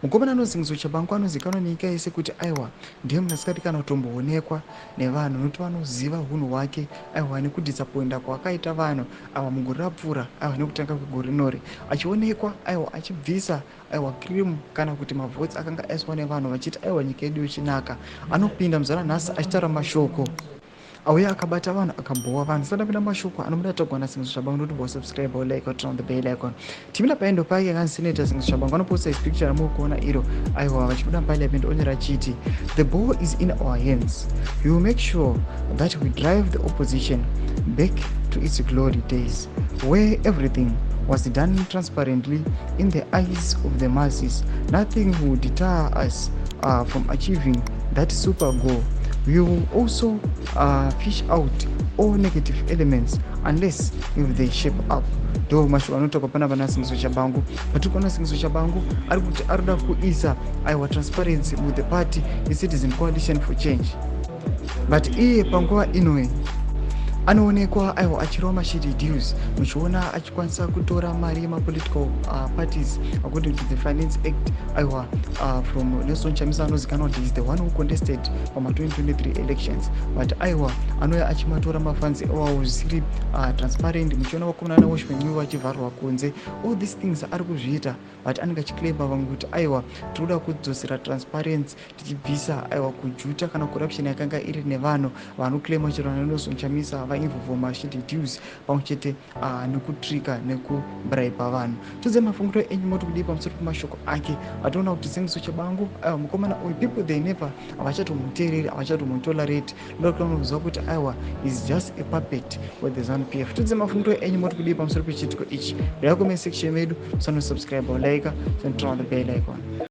Mukomana anonzi Tshabangu anozivikanwa nenyika yese kuti aiwa, ndiye munhu asikati kana kutomboonekwa nevanhu, nokuti vanoziva unhu hwake, aiwa, nekudisappointa kwaakaita vanhu ava mugore rapfuura, aiwa, nekutanga kwegore rinori, achionekwa, aiwa, achibvisa, aiwa, cream kana kuti mavotes akanga aiswa nevanhu vachiti, aiwa, nyika yedu yochinaka. Anopinda muzana nhasi achitaura mashoko auya akabata vanhu, akabhowa vanhu. Saka ndapinda mashoko anomuda tagwa naSengezo Tshabangu, nokuti bosubscribe, like, turn on the bell icon. Timira paendo pake kanzi Senator Sengezo Tshabangu anoposta his picture ramuri kuona iro, aiwa, vachibuda muparliament, onyora achiti, "The ball is in our hands. We will make sure that we drive the opposition back to its glory days, where everything was done transparently in the eyes of the masses. Nothing will deter us from achieving that super goal. We will also fish out all negative elements unless if they shape up." Ndo mashoko anotaurwa panapa naSengezo Tshabangu. Patiri kuona Sengezo Tshabangu ari kuti ari kuda kuisa, aiwa, transparency with the party yeCitizen Coalition for Change, but iye panguva inoyi anoonekwa, aiwa, achirova mashady deals, muchiona achikwanisa kutora mari yemapolitical parties according to the Finance Act, aiwa, from Nelson Chamisa, anozikanwa kuti is the one who contested pama2023 elections, but aiwa, anouya achimatora mafunds iwawo zvisiri transparent. Muchiona vakomana naWelshman Ncube vachivharwa kunze. All these things ari kuzviita, but anenge achiclaima vamwe kuti, aiwa, tinoda kudzosera transparency, tichibvisa, aiwa, kujuta kana corruption yakanga iri nevanhu vanoclaima chero naNelson Chamisa vainvolve mashady deals pamwe chete nekutrika nekubraiba vanhu. Tudze mafungiro enyu, moti kudii pamusoro pemashoko ake? Ationa kuti Sengezo Tshabangu, aiwa, mukomana uyu, people, they never, havachatomuteereri, havachatomutolerate. Ndoda kutonoziva kuti, aiwa, is just a puppet for the ZANU PF. Tudze mafungiro enyu, moti kudii pamusoro pechiitiko ichi? Reya comment section medu. Musanosubscribe, like, turn on the bell icon.